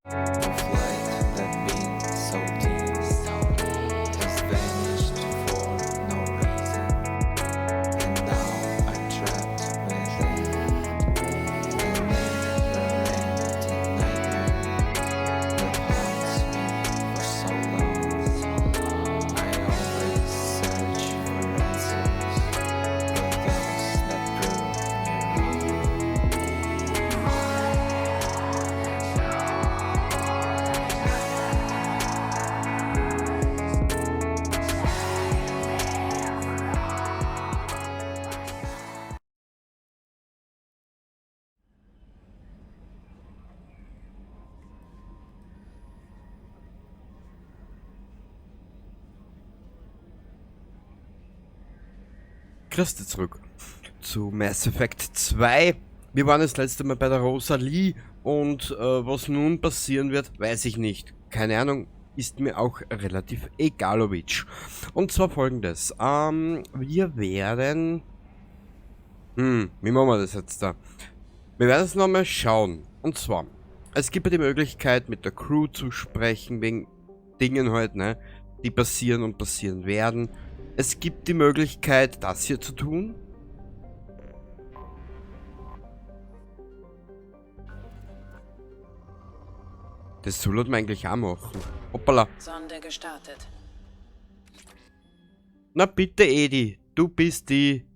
Of light that been so deep has vanished for no reason, and now I'm trapped within the never-ending nightmare that haunts me for so long. I always search for answers, but those that prove me wrong. Christi zurück zu Mass Effect 2. Wir waren das letzte Mal bei der Rosalie und was nun passieren wird, weiß ich nicht. Keine Ahnung, ist mir auch relativ egalowitsch. Und zwar folgendes. Wir werden... wie machen wir das jetzt da? Wir werden es nochmal schauen. Und zwar, es gibt ja die Möglichkeit, mit der Crew zu sprechen, wegen Dingen halt, ne, die passieren und passieren werden. Es gibt die Möglichkeit, das hier zu tun. Das soll man eigentlich auch machen. Hoppala. Sonde gestartet. Na bitte, Edi. Du bist die...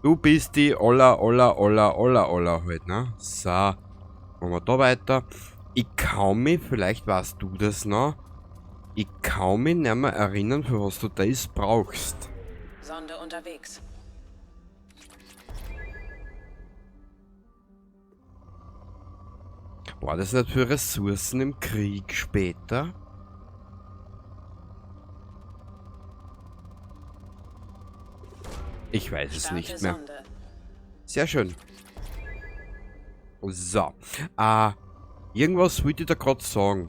Du bist die Olla, Olla, Olla, Olla, Olla halt, ne? So. Machen wir da weiter. Ich kann mich, vielleicht weißt du das noch, ich kann mich nicht mehr erinnern, für was du das brauchst. Sonde unterwegs. War das nicht für Ressourcen im Krieg später? Ich weiß es Starte nicht mehr. Sonde. Sehr schön. So. Irgendwas wollte ich da grad sagen.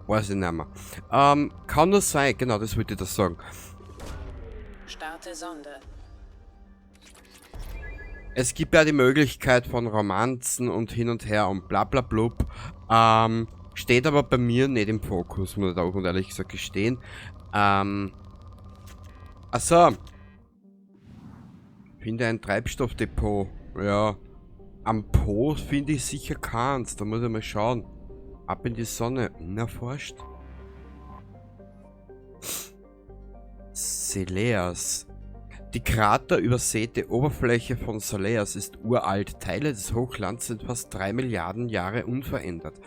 Weiß ich nicht mehr. Kann nur sein, genau, das wollte ich da sagen. Starte Sonde. Es gibt ja die Möglichkeit von Romanzen und hin und her und bla bla blub. Steht aber bei mir nicht im Fokus, muss ich auch und ehrlich gesagt gestehen. Achso. Finde ein Treibstoffdepot. Ja. Am Po finde ich sicher keins. Da muss ich mal schauen. Ab in die Sonne. Unerforscht. Seleas. Die kraterübersäte Oberfläche von Seleas ist uralt. Teile des Hochlands sind fast 3 Milliarden Jahre unverändert.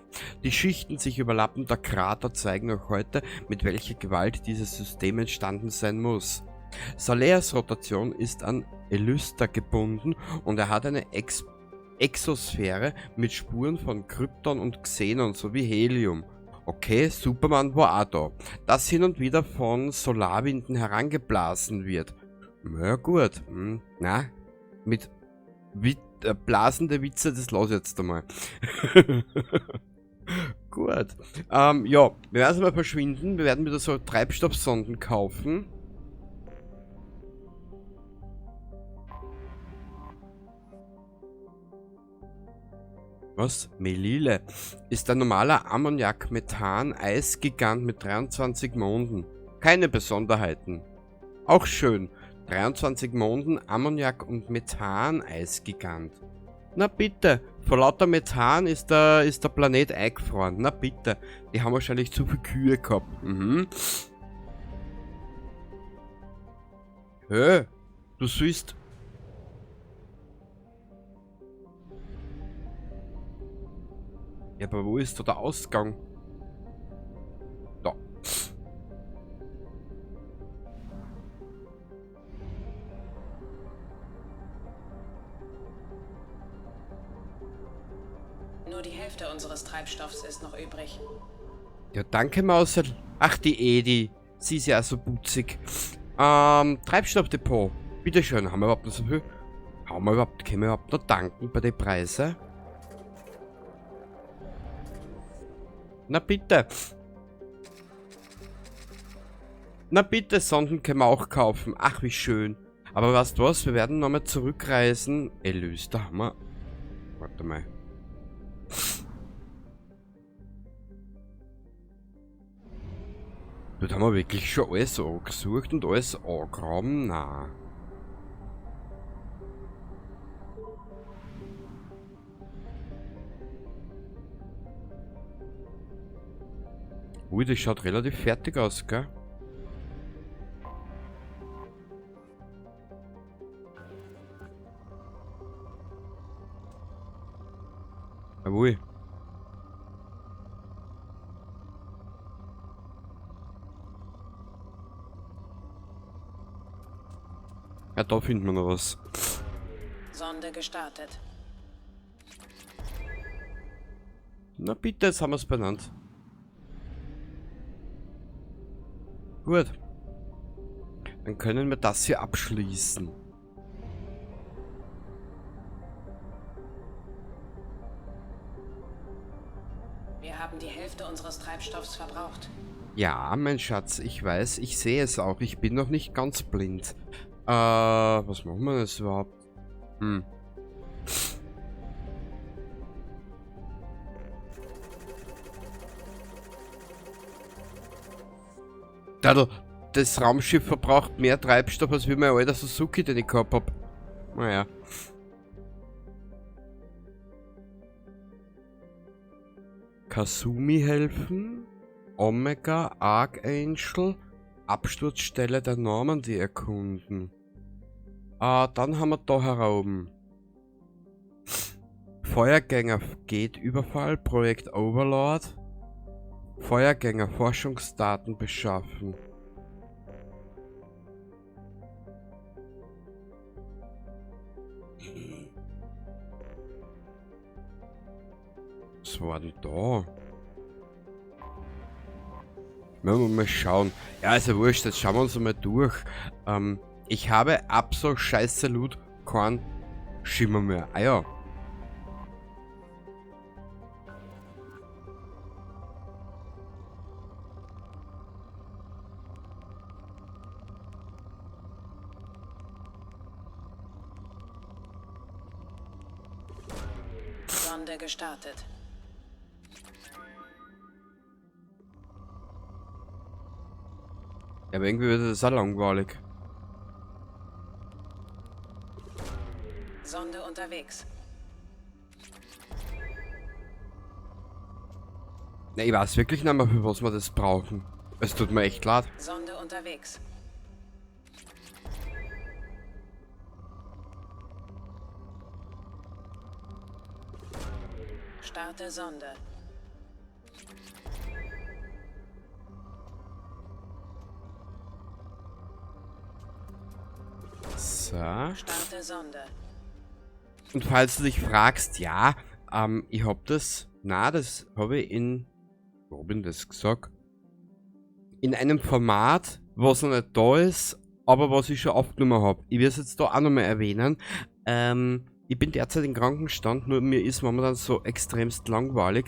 Die Schichten sich überlappender Krater zeigen auch heute, mit welcher Gewalt dieses System entstanden sein muss. Seleas Rotation ist an Elysta gebunden und er hat eine Exosphäre mit Spuren von Krypton und Xenon sowie Helium. Okay, Superman war auch da. Das hin und wieder von Solarwinden herangeblasen wird. Na gut, na, mit blasende Witze, das lass ich jetzt einmal. Gut. Ja, wir werden mal verschwinden. Wir werden wieder so Treibstoffsonden kaufen. Was? Melile ist ein normaler Ammoniak-Methan-Eisgigant mit 23 Monden. Keine Besonderheiten. Auch schön. 23 Monden, Ammoniak und Methan-Eisgigant. Na bitte, vor lauter Methan ist der Planet eingefroren. Na bitte, die haben wahrscheinlich zu viel Kühe gehabt. Hä? Du siehst... Ja, aber wo ist da der Ausgang? Da. Nur die Hälfte unseres Treibstoffs ist noch übrig. Ja, danke, Mausel. Ach, die Edi. Sie ist ja so putzig. Treibstoffdepot. Bitteschön, haben wir überhaupt noch so viel? Haben wir überhaupt, können wir überhaupt noch tanken bei den Preisen? Na bitte. Na bitte, Sonden können wir auch kaufen. Ach, wie schön. Aber weißt du was? Wir werden nochmal zurückreisen. Elysta haben wir. Warte mal. Dort haben wir wirklich schon alles angesucht und alles angegraben? Nein. Ui, das schaut relativ fertig aus, gell? Jawohl. Ja, da finden wir noch was. Sonde gestartet. Na bitte, jetzt haben wir es benannt. Gut. Dann können wir das hier abschließen. Wir haben die Hälfte unseres Treibstoffs verbraucht. Ja, mein Schatz, ich weiß, ich sehe es auch. Ich bin noch nicht ganz blind. Was machen wir jetzt überhaupt? Hm. Das Raumschiff verbraucht mehr Treibstoff als wie mein alter Suzuki, den ich gehabt hab. Naja. Kasumi helfen. Omega, Archangel, Absturzstelle der Normandy erkunden. Ah, dann haben wir da heroben. Feuergänger geht Überfall, Projekt Overlord. Feuergänger Forschungsdaten beschaffen. Was war denn da? Müssen wir mal schauen. Ja, ist ja wurscht, jetzt schauen wir uns mal durch. Ich habe absolut scheiße Loot, keinen Schimmer mehr. Ah ja. Sonde gestartet. Ja, aber irgendwie wird das auch langweilig. Sonde unterwegs. Na, ich weiß wirklich nicht mehr, für was wir das brauchen. Es tut mir echt leid. Sonde unterwegs. Starte Sonde. So. Starte Sonde. Und falls du dich fragst, ja, ich hab das, na, das hab ich in, wo hab ich denn das gesagt? In einem Format, was noch nicht da ist, aber was ich schon aufgenommen hab. Ich werd's jetzt da auch nochmal erwähnen. Ich bin derzeit im Krankenstand, nur mir ist momentan so extremst langweilig.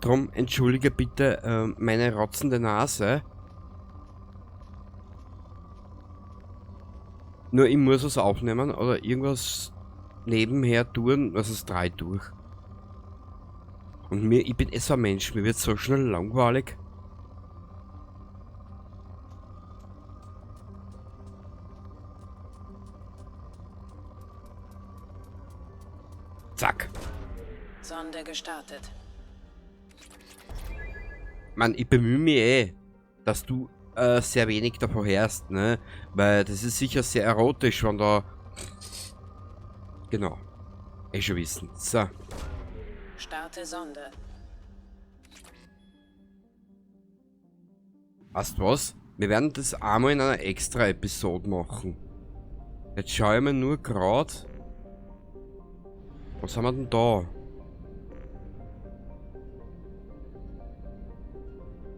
Drum entschuldige bitte meine rotzende Nase. Nur ich muss was aufnehmen oder irgendwas nebenher tun, also es 3 durch. Und mir, ich bin eh so ein Mensch, mir wird so schnell langweilig. Zack. Sonde gestartet. Mann, ich bemühe mich eh, dass du sehr wenig davon hörst, ne? Weil das ist sicher sehr erotisch, wenn da... Genau. Eh schon wissen. So. Starte Sonde. Weißt du was? Wir werden das einmal in einer extra Episode machen. Jetzt schaue ich mir nur grad... Was haben wir denn da?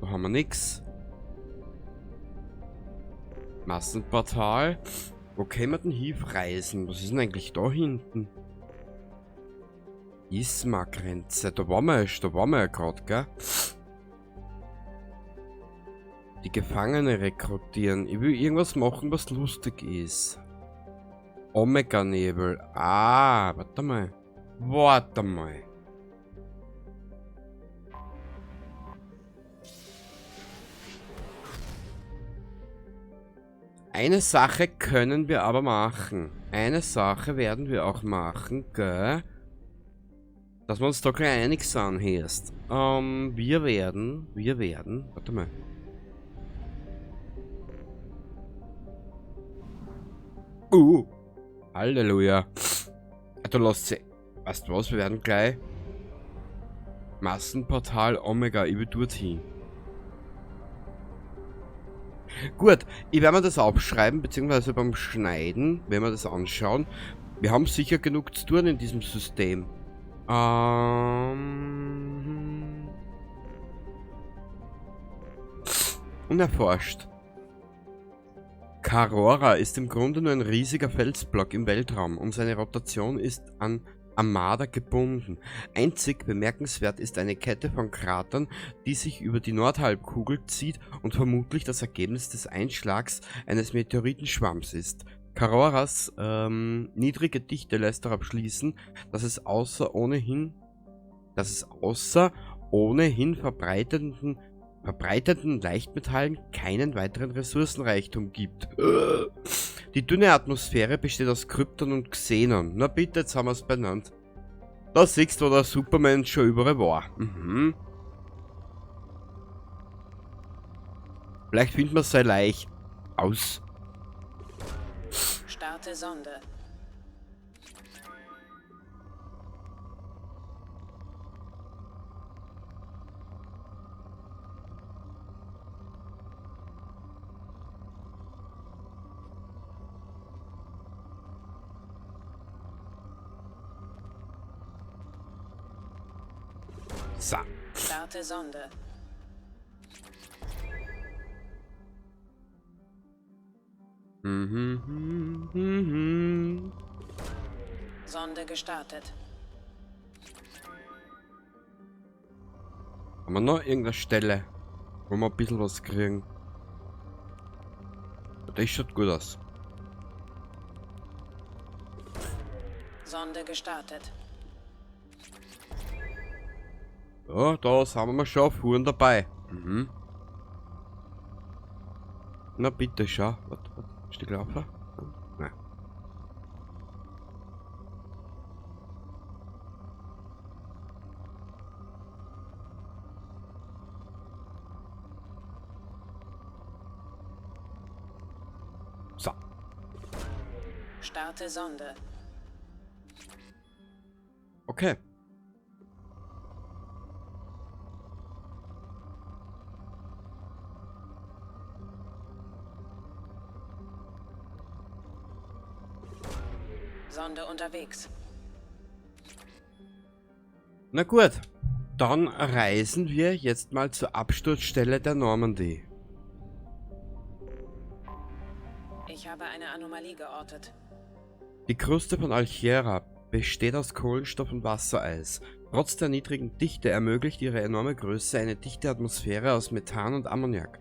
Da haben wir nix. Massenportal. Wo können wir denn hinreisen? Was ist denn eigentlich da hinten? Isma-Grenze. Da waren wir ja, da waren wir ja grad, gell? Die Gefangene rekrutieren. Ich will irgendwas machen, was lustig ist. Omega-Nebel. Ah, warte mal. Warte mal. Eine Sache können wir aber machen. Eine Sache werden wir auch machen, gell? Dass wir uns da gleich einig sind hier. Wir werden, warte mal. Halleluja. Du lässt sie. Weißt du was, wir werden gleich Massenportal Omega, ich will dorthin. Gut, ich werde mir das aufschreiben, beziehungsweise beim Schneiden, wenn wir das anschauen. Wir haben sicher genug zu tun in diesem System. Unerforscht. Karora ist im Grunde nur ein riesiger Felsblock im Weltraum und seine Rotation ist an Armada gebunden. Einzig bemerkenswert ist eine Kette von Kratern, die sich über die Nordhalbkugel zieht und vermutlich das Ergebnis des Einschlags eines Meteoritenschwamms ist. Karoras niedrige Dichte lässt darauf schließen, dass es außer ohnehin verbreiteten Leichtmetallen keinen weiteren Ressourcenreichtum gibt. Die dünne Atmosphäre besteht aus Krypton und Xenon. Na bitte, jetzt haben wir es benannt. Da siehst du, wo der Superman schon überall war. Mhm. Vielleicht finden wir sein Leich aus. Starte Sonde. So. Starte Sonde. Sonde gestartet. Haben wir noch irgendeine Stelle, wo wir ein bisschen was kriegen? Das schaut gut aus. Sonde gestartet. Ja, da sind wir schon Fuhren dabei. Mhm. Na bitte, schau. Warte, warte. Stück laufen? Nein. So. Starte Sonde. Okay. Sonde unterwegs. Na gut, dann reisen wir jetzt mal zur Absturzstelle der Normandy. Ich habe eine Anomalie geortet. Die Kruste von Alchera besteht aus Kohlenstoff und Wassereis. Trotz der niedrigen Dichte ermöglicht ihre enorme Größe eine dichte Atmosphäre aus Methan und Ammoniak.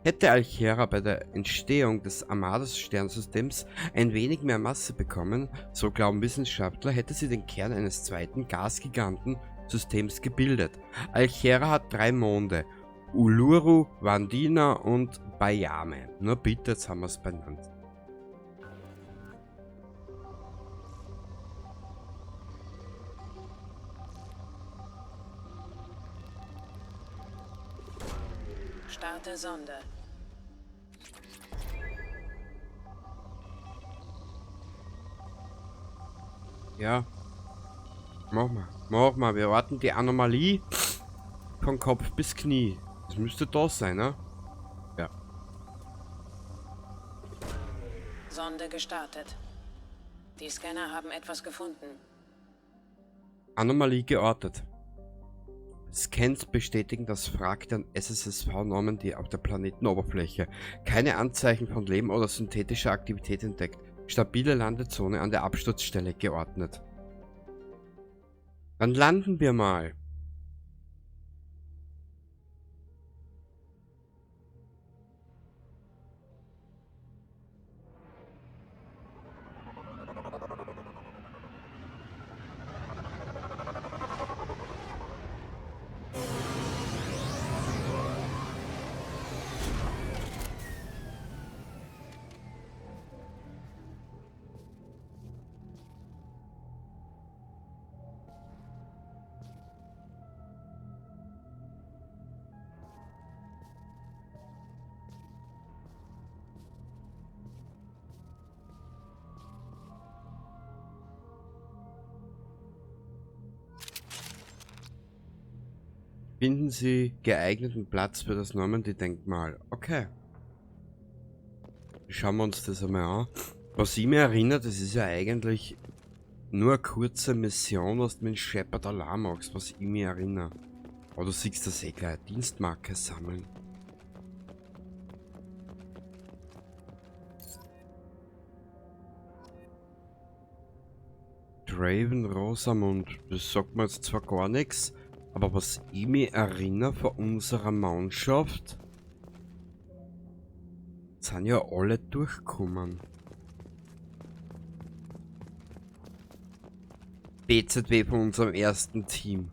Hätte Alchera bei der Entstehung des Armadas-Sternsystems ein wenig mehr Masse bekommen, so glauben Wissenschaftler, hätte sie den Kern eines zweiten Gasgiganten-Systems gebildet. Alchera hat 3 Monde: Uluru, Wandina und Bayame. Na bitte, jetzt haben wir's benannt. Starte Sonde. Ja. Mach mal. Mach mal. Wir warten die Anomalie von Kopf bis Knie. Das müsste da sein, ne? Ja. Sonde gestartet. Die Scanner haben etwas gefunden. Anomalie geortet. Scans bestätigen das Wrack der SSSV Normandy auf der Planetenoberfläche. Keine Anzeichen von Leben oder synthetischer Aktivität entdeckt. Stabile Landezone an der Absturzstelle geordnet. Dann landen wir mal. Finden Sie geeigneten Platz für das Normandy-Denkmal. Okay. Schauen wir uns das einmal an. Was ich mir erinnere, das ist ja eigentlich nur eine kurze Mission, was du mit Shepard allein machst, was ich mir erinnere. Aber du siehst das eh gleich. Dienstmarke sammeln. Draven Rosamund, das sagt mir jetzt zwar gar nichts, aber was ich mich erinnere von unserer Mannschaft, sind ja alle durchgekommen. BZW von unserem ersten Team.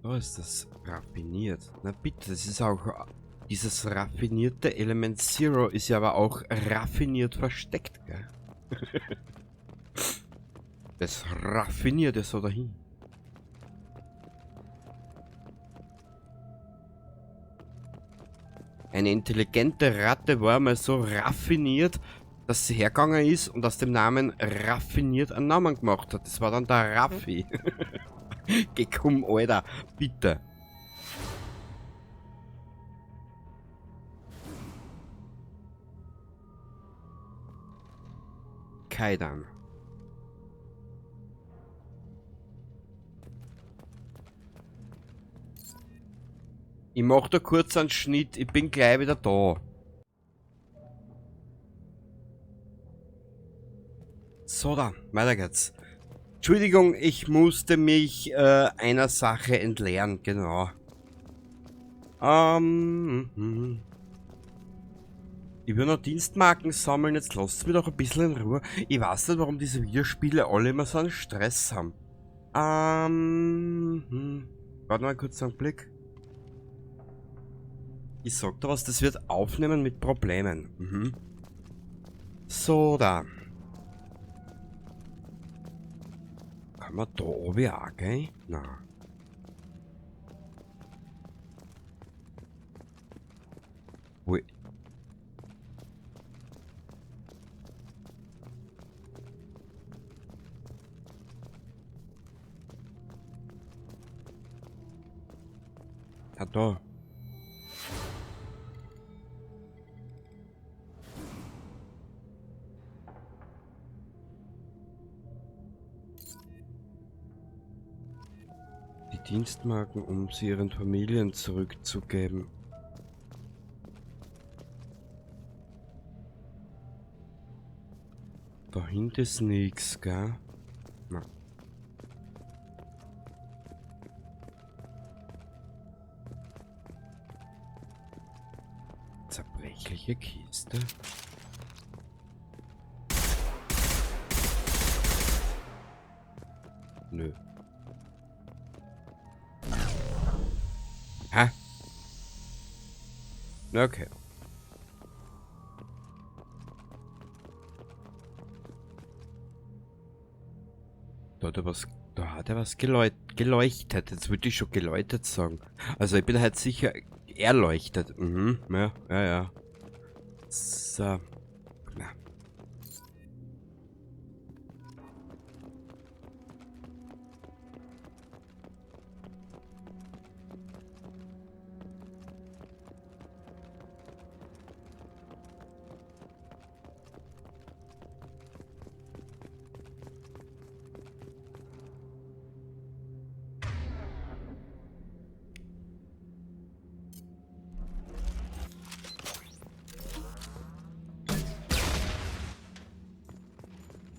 Da ist das raffiniert. Na bitte, das ist auch... Dieses raffinierte Element Zero ist ja aber auch raffiniert versteckt, gell? Das raffiniert ist so dahin. Eine intelligente Ratte war mal so raffiniert, dass sie hergegangen ist und aus dem Namen raffiniert einen Namen gemacht hat. Das war dann der Raffi. Geh komm, Alter, bitte. Kaidan. Ich mach da kurz einen Schnitt, ich bin gleich wieder da. So da, weiter geht's. Entschuldigung, ich musste mich einer Sache entleeren, genau. Ich will noch Dienstmarken sammeln, jetzt lasst mich doch ein bisschen in Ruhe. Ich weiß nicht, warum diese Videospiele alle immer so einen Stress haben. Warte mal kurz einen Blick. Ich sag da was, das wird aufnehmen mit Problemen. So, da. Kann man da oben auch gehen? Nein. Wo Ah, da. Die Dienstmarken, um sie ihren Familien zurückzugeben. Da hinten ist nix, gell? Na. Zerbrechliche Kiste. Nö. Hä? Na, okay. Da hat er was, da hat er was geleuchtet. Jetzt würde ich schon geläutet sagen. Also ich bin halt sicher erleuchtet. Ja, ja, ja. So. Na.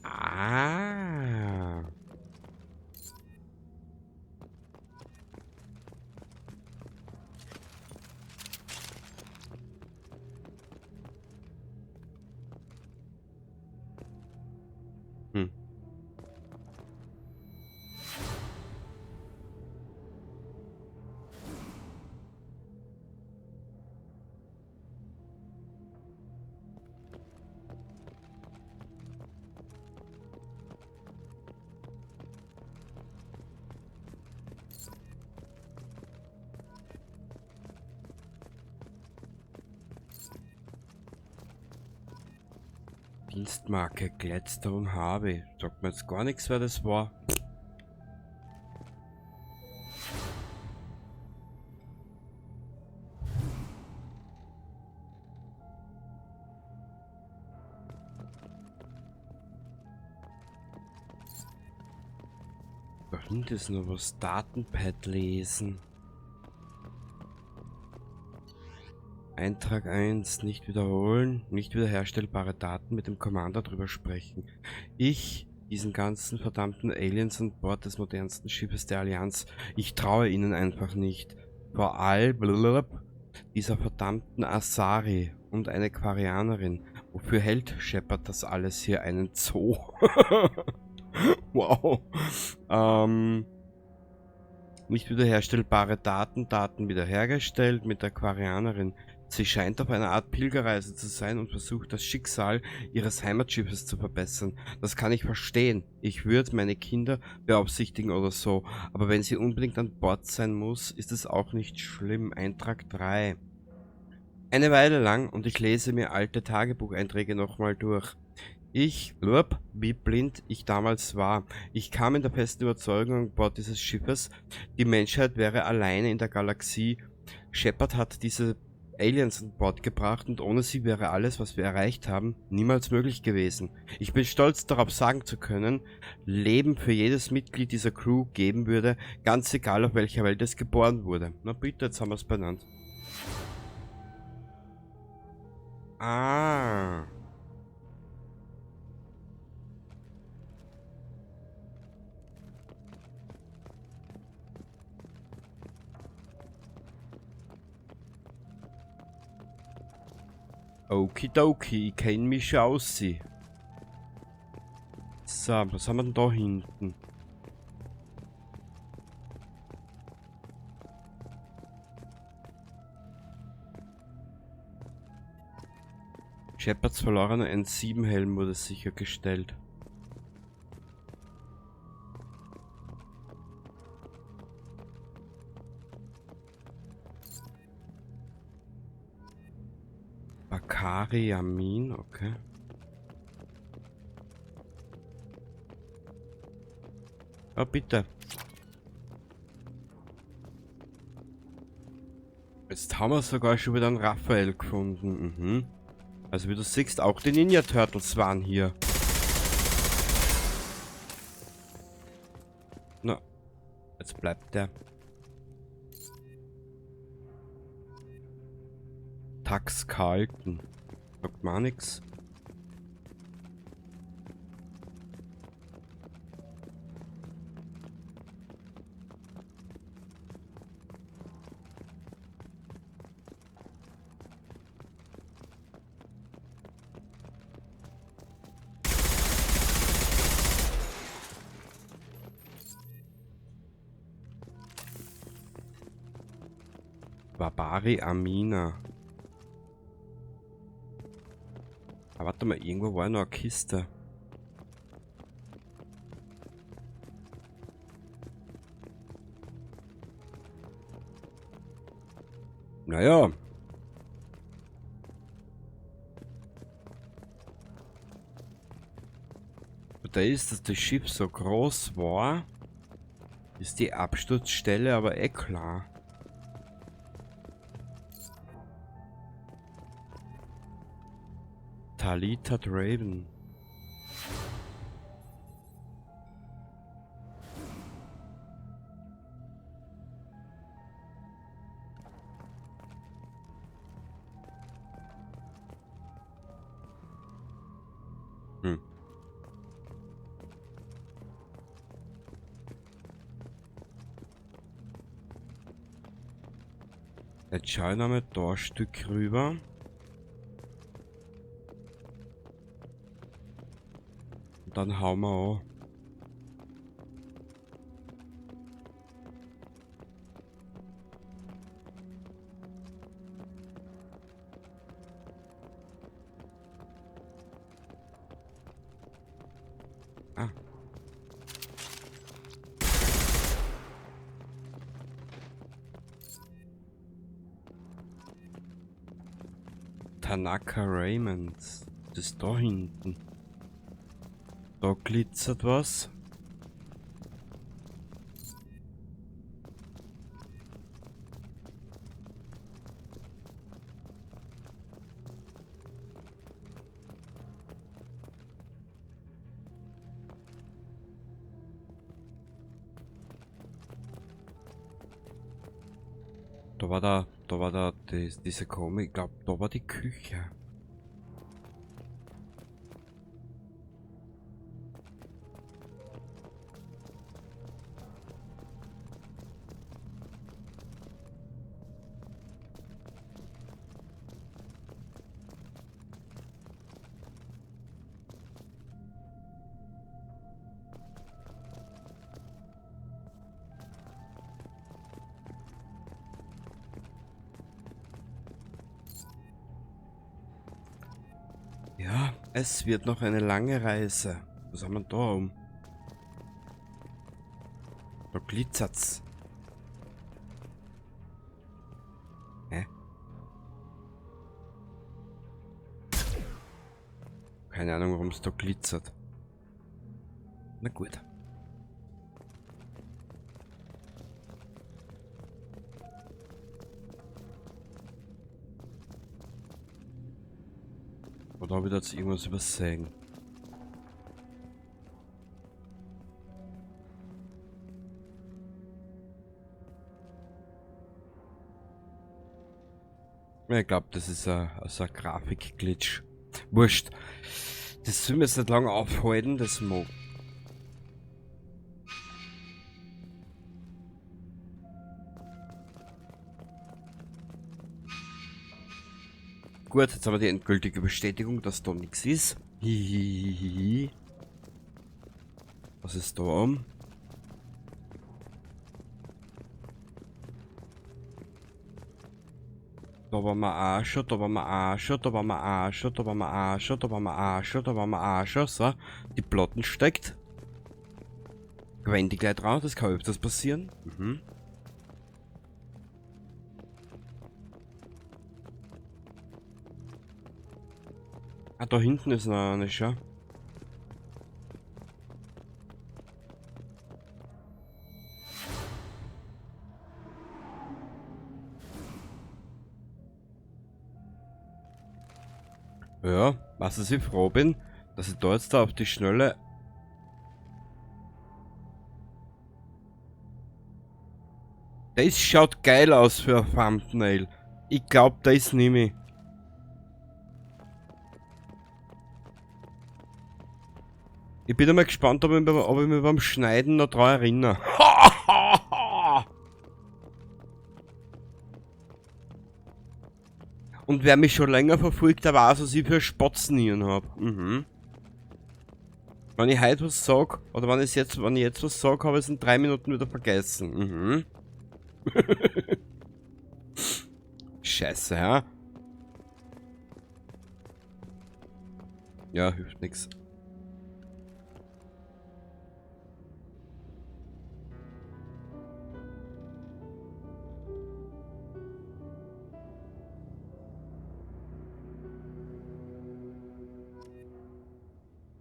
Ah. Hm. Dienstmarke Gladstone Harvey. Sagt mir jetzt gar nichts, wer das war. Da hinten ist noch was. Datenpad lesen. Eintrag 1, nicht wiederholen, nicht wiederherstellbare Daten, mit dem Commander drüber sprechen. Ich, diesen ganzen verdammten Aliens an Bord des modernsten Schiffes der Allianz, ich traue ihnen einfach nicht. Vor all blablabla, dieser verdammten Asari und eine Quarianerin. Wofür hält Shepard das alles hier? Einen Zoo? Wow. Nicht wiederherstellbare Daten, Daten wiederhergestellt mit der Quarianerin. Sie scheint auf einer Art Pilgerreise zu sein und versucht, das Schicksal ihres Heimatschiffes zu verbessern. Das kann ich verstehen. Ich würde meine Kinder beaufsichtigen oder so. Aber wenn sie unbedingt an Bord sein muss, ist es auch nicht schlimm. Eintrag 3. Eine Weile lang und ich lese mir alte Tagebucheinträge nochmal durch. Ich, blub, wie blind ich damals war. Ich kam in der festen Überzeugung an Bord dieses Schiffes, die Menschheit wäre alleine in der Galaxie. Shepard hat diese Aliens an Bord gebracht und ohne sie wäre alles, was wir erreicht haben, niemals möglich gewesen. Ich bin stolz darauf sagen zu können, Leben für jedes Mitglied dieser Crew geben würde, ganz egal auf welcher Welt es geboren wurde. Na bitte, jetzt haben wir's benannt. Ah. Okidoki, ich kenn mich schon aus. So, was haben wir denn da hinten? Shepards verlorener N7-Helm wurde sichergestellt. Bakari Amin, okay. Oh, bitte. Jetzt haben wir sogar schon wieder einen Raphael gefunden. Mhm. Also wie du siehst, auch die Ninja Turtles waren hier. Na, jetzt bleibt der. Tax Carlton. Sagt mir auch nix. Barbari Amina. Ah, warte mal, irgendwo war noch eine Kiste. Naja. Da ist, dass das Schiff so groß war, ist die Absturzstelle aber eh klar. Talitha Draven. Jetzt schau ich nochmal da ein Stück rüber. Und dann hauen wir an. Ah. Tanaka Raymond. das da hinten? Da glitzert was. Da war da diese Kombi, ich glaub, da war die Küche. Ja, es wird noch eine lange Reise. Was haben wir da oben? Da glitzert's. Hä? Keine Ahnung, warum es da glitzert. Na gut. Oder habe ich da jetzt irgendwas übersehen? Ja, ich glaub, das ist so ein Grafik-Glitch. Wurscht. Das sollen wir jetzt nicht lange aufhalten, das mag. Gut, jetzt haben wir die endgültige Bestätigung, dass da nichts ist. Hihihihi. Was ist da oben? Da waren wir auch schon, da waren wir auch schon, da waren wir auch schon, da waren wir auch schon, da waren wir auch schon, da waren wir auch schon. So, die Platten steckt. Gewinnt die gleich drauf, das kann öfters passieren. Ah, da hinten ist noch eine, schau. Ja, was ich froh bin, dass ich da jetzt da auf die Schnelle... Das schaut geil aus für ein Thumbnail. Ich glaub, das nehme ich. Ich bin einmal gespannt, ob ich mich beim Schneiden noch dran erinnere. Und wer mich schon länger verfolgt, der weiß, was ich für Spatzennieren hab. Wenn ich heute was sag, oder wenn ich jetzt was sag, hab ich es in 3 Minuten wieder vergessen. Scheiße, ja? Ja, hilft nix.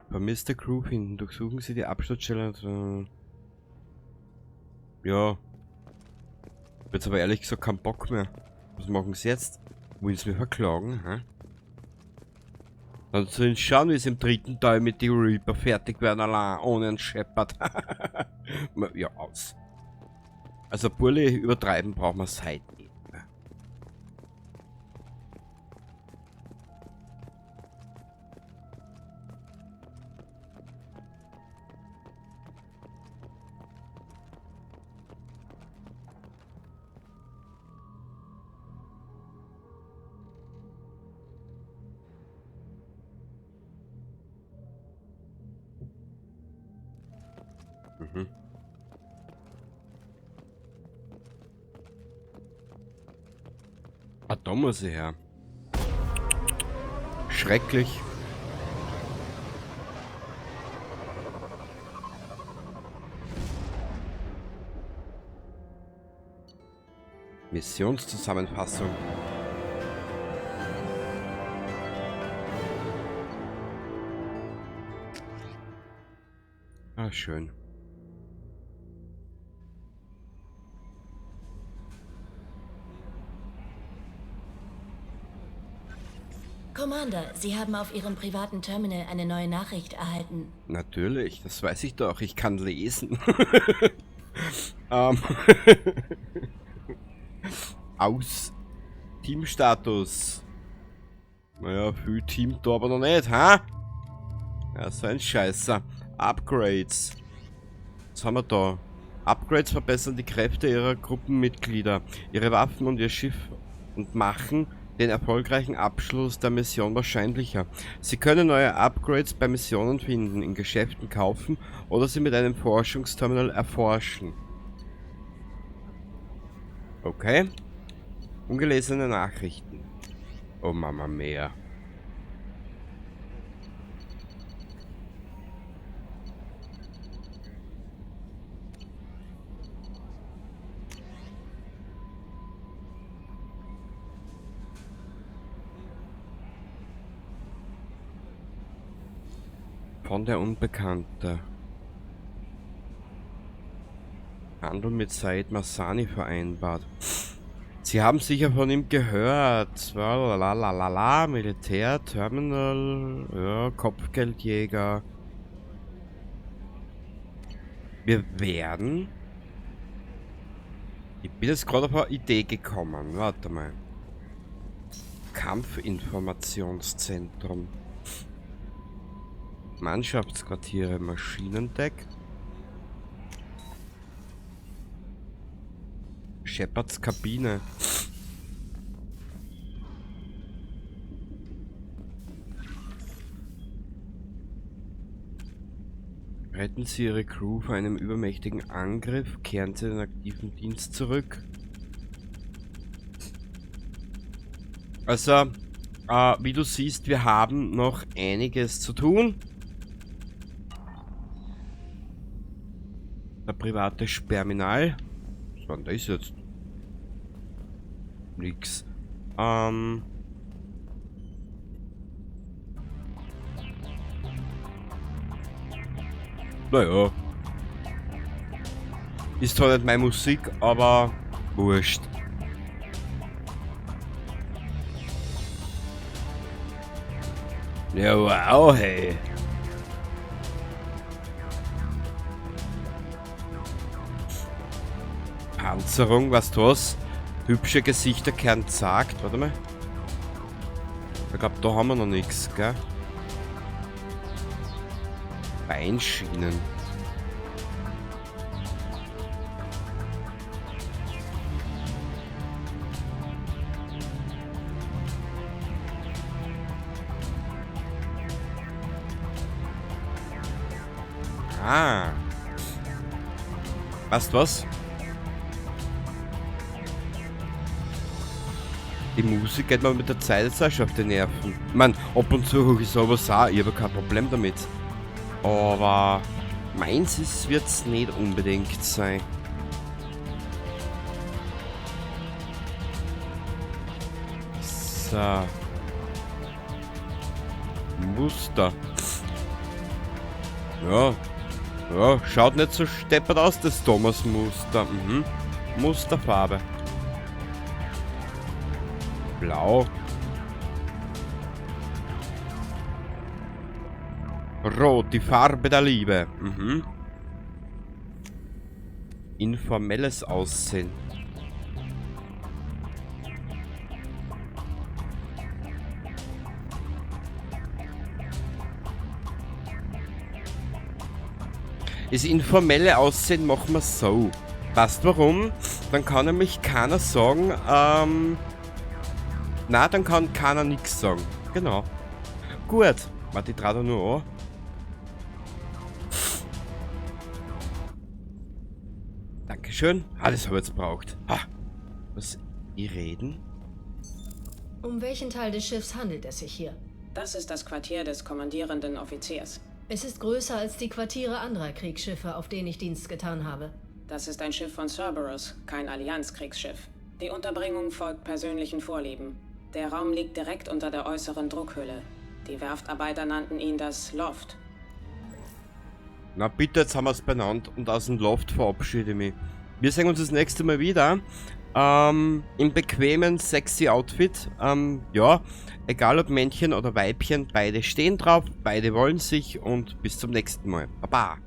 Vermisste Crew finden. Durchsuchen Sie die Absturzstelle. Ja. Jetzt aber ehrlich gesagt keinen Bock mehr. Was machen Sie jetzt? Wollen Sie mich verklagen? Hä? Dann sollen Sie schauen, wie sie im 3. Teil mit den Reaper fertig werden, allein ohne einen Shepard. Ja, aus. Also Burli, übertreiben brauchen wir seit nicht. Ah, da muss ich her. Schrecklich. Missionszusammenfassung. Ah, schön. Commander, Sie haben auf Ihrem privaten Terminal eine neue Nachricht erhalten. Natürlich, das weiß ich doch. Ich kann lesen. Aus. Teamstatus. Naja, viel Team da aber noch nicht, ha? Ja, so ein Scheißer. Upgrades. Was haben wir da? Upgrades verbessern die Kräfte ihrer Gruppenmitglieder, ihre Waffen und ihr Schiff und machen den erfolgreichen Abschluss der Mission wahrscheinlicher. Sie können neue Upgrades bei Missionen finden, in Geschäften kaufen oder sie mit einem Forschungsterminal erforschen. Okay. Ungelesene Nachrichten. Oh Mama mia. Von der Unbekannte. Handel mit Said Massani vereinbart. Sie haben sicher von ihm gehört. Lalalala, Militär, Terminal, ja, Kopfgeldjäger. Wir werden... Ich bin jetzt gerade auf eine Idee gekommen. Warte mal. Kampfinformationszentrum. Mannschaftsquartiere, Maschinendeck. Shepards Kabine. Retten Sie Ihre Crew vor einem übermächtigen Angriff, kehren Sie den aktiven Dienst zurück. Also, wie du siehst, wir haben noch einiges zu tun. Der private Sperminal. Was war denn das jetzt? Nix. Naja. Ist zwar nicht meine Musik, aber wurscht. Ja, wow, hey. Panzerung, weißt du was? Hübsche Gesichter kehren zagt. Warte mal. Ich glaub, da haben wir noch nix, gell? Beinschienen. Ah. Weißt du was? Die Musik geht mir mit der Zeit jetzt auch schon auf die Nerven. Ich mein, ab und zu höre ich sowas auch, ich habe kein Problem damit. Aber meins wird's nicht unbedingt sein. So. Muster. Ja. Ja, schaut nicht so steppert aus, das Thomas-Muster. Mhm. Musterfarbe. Blau. Rot, die Farbe der Liebe. Mhm. Informelles Aussehen. Das informelle Aussehen machen wir so. Weißt warum? Dann kann nämlich keiner sagen, na, dann kann keiner nix sagen. Genau. Gut. Warte, ich trage da nur an. Dankeschön. Ah, das hab ich jetzt gebraucht. Ah. Was? Die reden? Um welchen Teil des Schiffs handelt es sich hier? Das ist das Quartier des kommandierenden Offiziers. Es ist größer als die Quartiere anderer Kriegsschiffe, auf denen ich Dienst getan habe. Das ist ein Schiff von Cerberus, kein Allianzkriegsschiff. Die Unterbringung folgt persönlichen Vorlieben. Der Raum liegt direkt unter der äußeren Druckhülle. Die Werftarbeiter nannten ihn das Loft. Na bitte, jetzt haben wir es benannt und aus dem Loft verabschiede ich mich. Wir sehen uns das nächste Mal wieder. Im bequemen, sexy Outfit. Ja, egal ob Männchen oder Weibchen, beide stehen drauf, beide wollen sich und bis zum nächsten Mal. Baba.